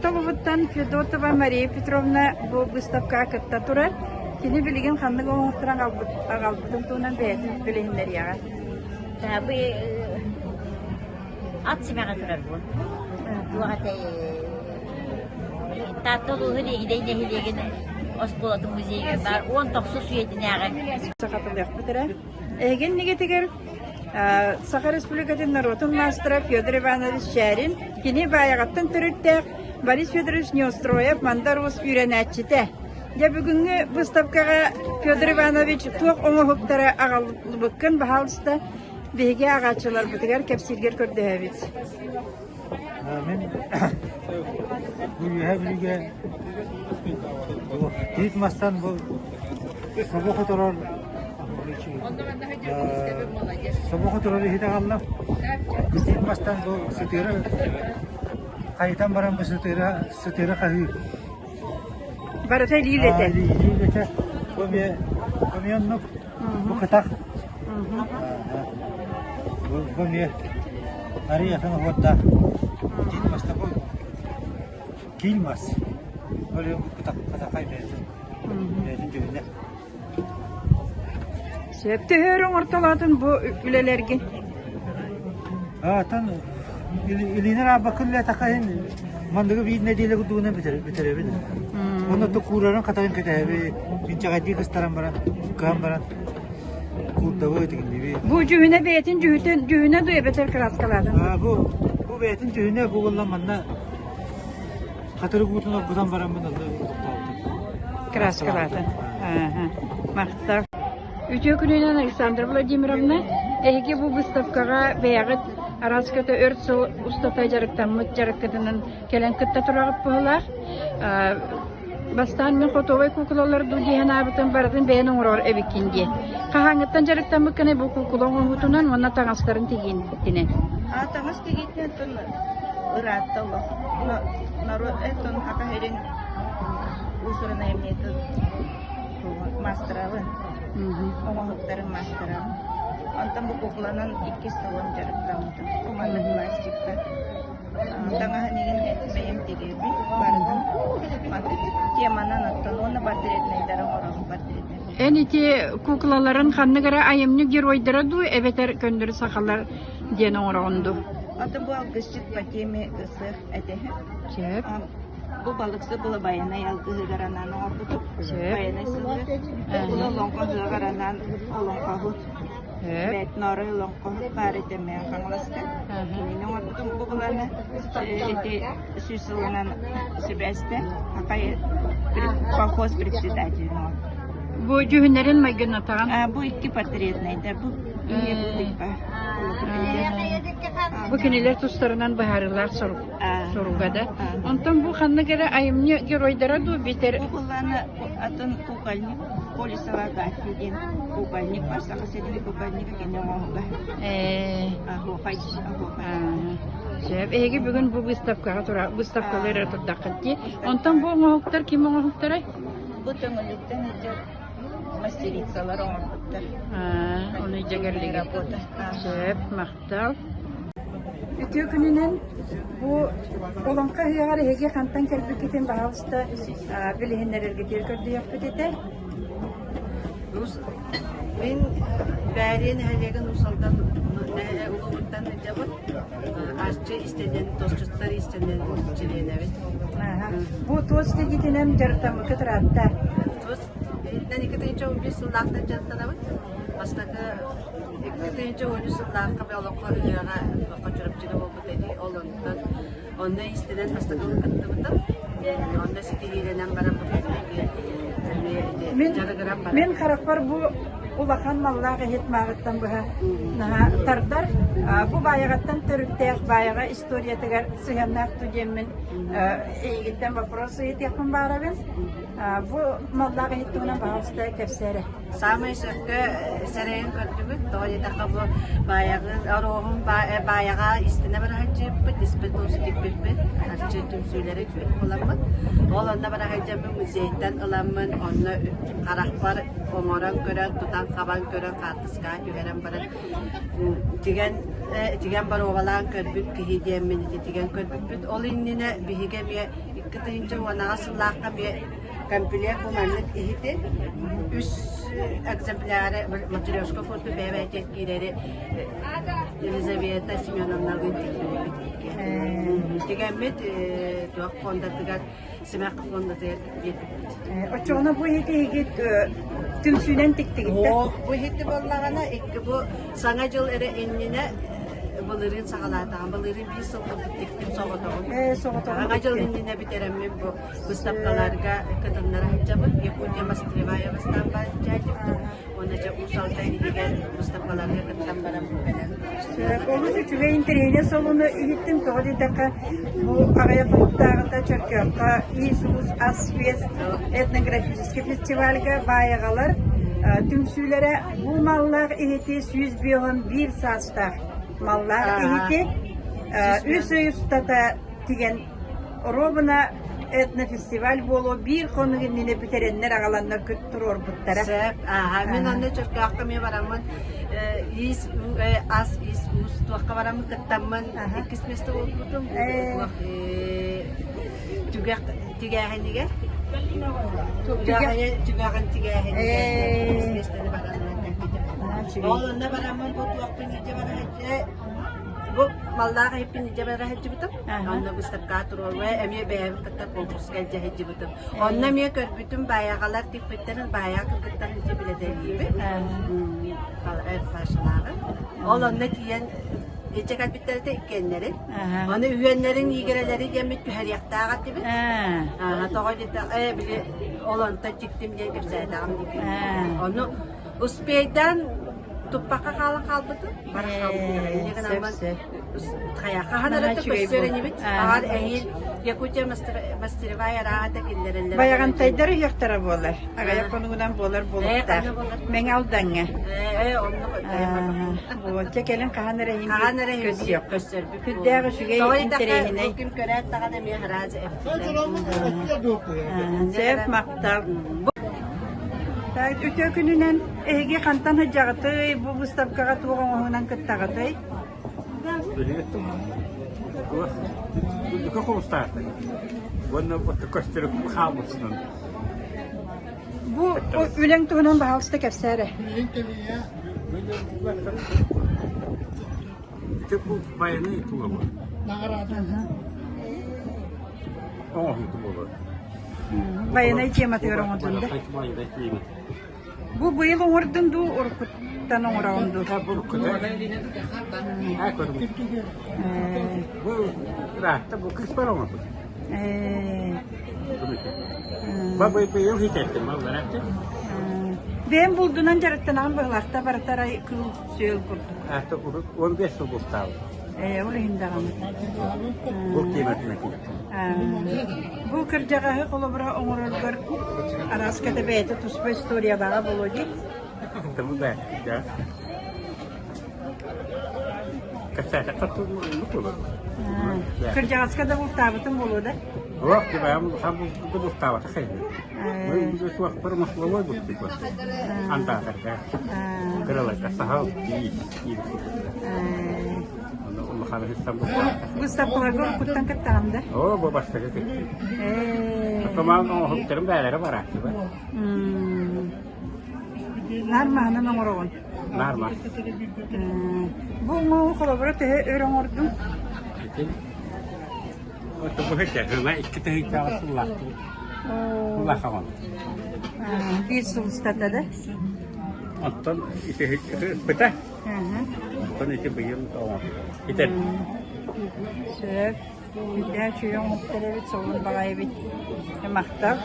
Тобугуттан Федотова Мария Петровна бу быыстапкаҕа кытта турар. Кини билигин ханнык оҥоһуктарын аҕалбытын туһунан бэйэтин билиһиннэриэҕэ. Бу ат симэҕэ турар бу. Туох этэй Таатта улууһун Игидэй нэһилиэгин оскуолатын музейыгар баар 19 үйэтинээҕи Сахатылыахпыт эрэ. Эһиги иннигитигэр Саха Республикатын норуотун маастара Федор Иванович Чээрин, кини Баайаҕаттан төрүттээх Борис Федорович Неустроев Мандар Уус үөрэнээччитэ. Дьэ бүгүҥҥү выставкаҕа Федор Иванович туох оҥоһуктары аҕалбыккын баһаалыста биһиги ааҕааччыларбытыгар кэпсииргэр көрдөһөбүт. Мин бу Үөһээ Бүлүүгэ тиит мастан бу собо хоторор собо хоторор иһит аҕаллым. Тиит мастан бу сытыары хайытан баран бу сытыары сытыары хаһыы. Барыта илии үлэтэ. Илии үлэтэ. Бу эмиэ бу эмиэ оннук. Бу кытах. Бу эмиэ арый атын оһуордаах киил маста бу киил мас. Ол бу кытах кытахай бэйэтин бэйэтин дьүһүнэ. Сөп төһөөр оҥортолоотун бу үлэлэргин? Аатан илиинэн аабакка үлэлээтэххэ иһин манныгы биир нэдиэлэ курдугунан бүтэрэбин. Уонна то куурарын хатарын кэтэһэбит, инчэҕэйдии кыстаран баран, кыһан баран куурдабыт, тигиннибит. Бу дьүһүнэ бэйэтин дьүһүтүн дьүһүнэ дуо эбэтэр кырааскалаатын? Бу бу бэйэтин дьүһүнэ бу буолла манна Хатырык уутун оргутан бараммын онно тохтообутум. Краскалаатын. Махтал. Үтүө күнүнэн Александра Владимировна, эһиги бу выставкаҕа бэйэҕит араас көтө өр сыл устата дьарыктаммыт дьарыккытынан кэлэн кытта тураҕыт быһыылаах. Бастаан мин хотуобай куукулалар дуу дии санаабытым барытын бэйэн оҥорор эбиккин диэн. Хаһааҥҥыттан дьарыктаммыккыный бу куукула оҥоһуутунан уонна таҥастарын тигиитинэн? А таҥас тигиитинэн ыраатта олох. Норуот этон Саха сирин уус-уран айымньытын маастарабын, оҥоһуктарын маастарабын. Онтон бу куукуланан иккис сылын дьарыктаммытым. Бу маннык пластикка. Таҥаһын игин бэйэм тигээбин барытын теманан оттон уонна портретнайдары оҥоробун портретнай. Эн ити куклаларын ханнык эрэ айымньы геройдара дуу эбэтэр көннөрү сахалар диэн оҥороҕун дуу? Аты бу алгысчыт по теме ысыах этэһэ. Сөп. Бу балыксы была Байанай алгыһыгар анаан оҥорбутум. Сөп. Байанай сылы. Бұл олоҥхо ыһыаҕар анаан олоҥхоһут. Бэт Ноорой олоҥхоһут баар этэ Мэҥэ Хаҥаласка. Кинини оҥорбутум бу былааны ити сүүс сылынан сибээстэ Акай колхоз председателин оҥорбут. Бу дьүһүннэрин майгыннатаҕын? Бу икки портретнайдар. Бу Бу кинилэр тустарынан быһаарыылаах сорук соруга да. Онтон бу ханнык эрэ айымньы геройдара дуу битэр? Бу былааны атын кукольник Колесова Агафья диэн кукольник бар Саха сирин кукольнига кини оҥоһуга. Ээ. Оһуохай, оһуохай. Сөп. Эһиги бүгүн бу выставкаҕа тура выставкалар эрэ турдаххыт дии. Онтон бу оҥоһуктар ким оҥоһуктарай? Бу Төҥүлүттэн илдьэр мастерицалар оҥорбуттар. Ону дьэгэллигэ. Сөп, махтал. Үтүө күнүнэн бу Олоҥхо ыһыаҕар эһиги хантан кэлбиккитин баһаалыста билиһиннэрэргитигэр көрдөһүөхпүт этэ. Мин Бээрийэ нэһилиэгин Уус Алдан улууһуттан ыдьабыт. Арчы истэнэн, туосчуттар истэнэн чилиэнэбит. Бу туос тигитинэн дьарыктаммыккыт ыраатта. Туос иһитинэн 2011 сыллаахтан дьарыктанабыт. Бастакы 2013 сыллаахха олоххо ыһыаҕа Чурапчыга буолбут этии. Ол онтон Онно иистэнэн бастакыбын кыттыбытым. Онно ситиһиилэнэн баран бу Мин, дьарыгыран баран. мин харахпар бу улахан маллаах иһит мааҕыттан быһа наһаа тардар. Бу Баайаҕаттан төрүттээх Баайаҕа историятыгар сыһыаннаах дуу диэммин эйигиттэн вопрос ыйытыахпын баарабын. Бу маллаах иһит туһунан пожалуйста кэпсээ эрэ. Саамай сөпкө сэрэйэн көрдүгүт. Тоҕо диэтэххэ бу баайаҕын оруоһун баайаҕа истинэ бара сылдьыппыт, испит туус тикпиппит, арчы түмсүүлэри буламмыт. Ол онно бара сылдьаммын музейтан ыламмын, онно харахпар оҥорон көрөн, тутан. тутан-хабан көрөн хаартыскаҕа түһэрэн баран тигэн тигэн боруобалаан көрбүт киһи диэммин ити тигэн көрбүппүт. Ол иннинэ биһиги эмиэ 2018 сыллаахха эмиэ комплект бу маннык иһити үс экземпляры матрешка курдук бэйэ-бэйэтэ киирэри Елизавета Семеновналыын тигибиппит иккиэн. Тигэммит туох фондатыгар Симэх фондатыгар биэрбиппит. Оччоҕуна бу иһити иһигит түмсүүнэн тиктигиттэр? Бу иһити буоллаҕына икки бу Саҥа дьыл эрэ иннинэ былырыын саҕалаатаҕым. Былырыын биир сыл курдук тиктим соҕотоҕун. Соҕотоҕун Саҥа дьыл иннинэ бүтэрэммин бу быыстапкаларга кытыннара сылдьабын. Якутия Мастеревая бастаан бааччааччыбытым. Уонна дьэ Уус Алдан иһигэр быыстапкаларга кыттан баран бу кэлэн. Олус үчүгэй интэриэһинэй солуну иһиттим. Тоҕо диэтэххэ, бу аҕыйах хонуктааҕыта Чөркөөххө Иисус ас-үөс этнографическай фестивальга баайаҕалар түмсүүлэрэ бу маллаах иһити 151 саастаах маллаах иһити үс ый устата тигэн оруобуна этнофестиваль буолуо биир хонук иннинэ бүтэрэннэр аҕаланнар туруорбуттара. Сөп. Ааһа, мин онно Чөркөөххө эмиэ бараммын иис ас иис уус туохха бараммын кыттаммын иккис миэстэ буолбутум. Туох түгэх тигээһинигэр түгэҕин тигээһинигэр иккис миэстэни бараннан кэлбитим. Ол онно бараммын бу туохпун илдьэ бара Бу маллаах иһиппин илдьэ бара сылдьыбытым. Онно быыстапкаҕа туруорбута эмиэ бэйэбин кытта конкурска илдьэ сылдьыбытым. Онно эмиэ көрбүтүм баайаҕалар тикпиттэрин, баайаҕа кыргыттарын илдьэ билэтэлиибин. Пашалааҕы. Ол онно тиийэн илдьэ кэлбиттэр этэ иккиэннэрин. Аны үһүөннэрин иигэрэлэри диэммит түһэриэхтээх этибит. Тоҕо диэтэххэ, били ол онтон тиктим диэн кэпсээтэҕим дии. Ону успейдаан туппакка хаалан хаалбытым. Бара хаалбыттара. Инньэ гынан хаһан эрэ көстөр инибит. Аҕар эһиил Якутия мастеровая араата киллэрэллэр. Байаҕантайдар ыһыахтара буолар. Аҕыйах хонугунан буолар буолуохтаах. Мэҥэ Алдаҥҥа. Ээ, онно Вот, чэ кэлин хаһан эрэ иһин Хаһан эрэ иһин көрсүөхпүт. көрсөрбүт. Сүрдээх үчүгэй Тоҕо диэтэххэ, интэриэһинэй. бу күн көрөөт даҕаны эмиэ араас Сөп, махтал. Үтүө күнүнэн эһиги хантан сылдьаҕытый? Бу выставкаҕа туох оҥоһугунан кыттаҕытый? Үрдүкү хомустаахтар. Уонна көстөрүк хаалбытынан. Бу үлэҥ туһунан баһаалыста кэпсээ эрэ. Ити бу байанай тула бу. Оҥоһууту буолар. Байанай тематыгар оҥордун да? Байанай тематыгар. Бу быйыл оҥордун дуу, уруккуттан оҥороҕун дуу? Уруккута. Аа көрүҥ. Бу ыраатта бу кыыспар оҥорбут. Ба быйыл хитэттим алларатты. Бэйэм булдунан дьарыктанаҕын быһылаахта барытарай кыыл сүөл курдук. Аата урут 15 сыл бултаабыт. Ээ, ол иһин даҕаны. Бу киэмэтинэ Бу кырдьаҕаһы холобура оҥороргор араската бэйэтэ туспа историялааҕа буолуо дии. Тому да, да. Кэпсээтэххэ тугу буолар. Кырдьаҕаска да бултаабытым буолуо да? Олох кибэм хам бултаабата хайны. Туохпар махловой бултуйбат. Антаатарга. Кыраларга сахал тиис Улахан хыстан Выставкаларга уруккуттан кыттаҕын да? Оо, бу бастакы кыттыы. Томаан оҥоһуктарым бээлэрэ барааччы ба. Наар маһынан оҥороҕун? Наар мас. Бу оҥоһугу холобура төһө өр оҥордуҥ? Ити Быһыта икки тыһыынчаҕа сыллаахтыбыт. Улахаҕын. Биир сыл устата да? Оттон ити ыппыта. Оттон ити быйыл итер. Сөп. Үтээ үчүгэй оҥоһуктар эбит, солун баҕайы эбит. Махтал.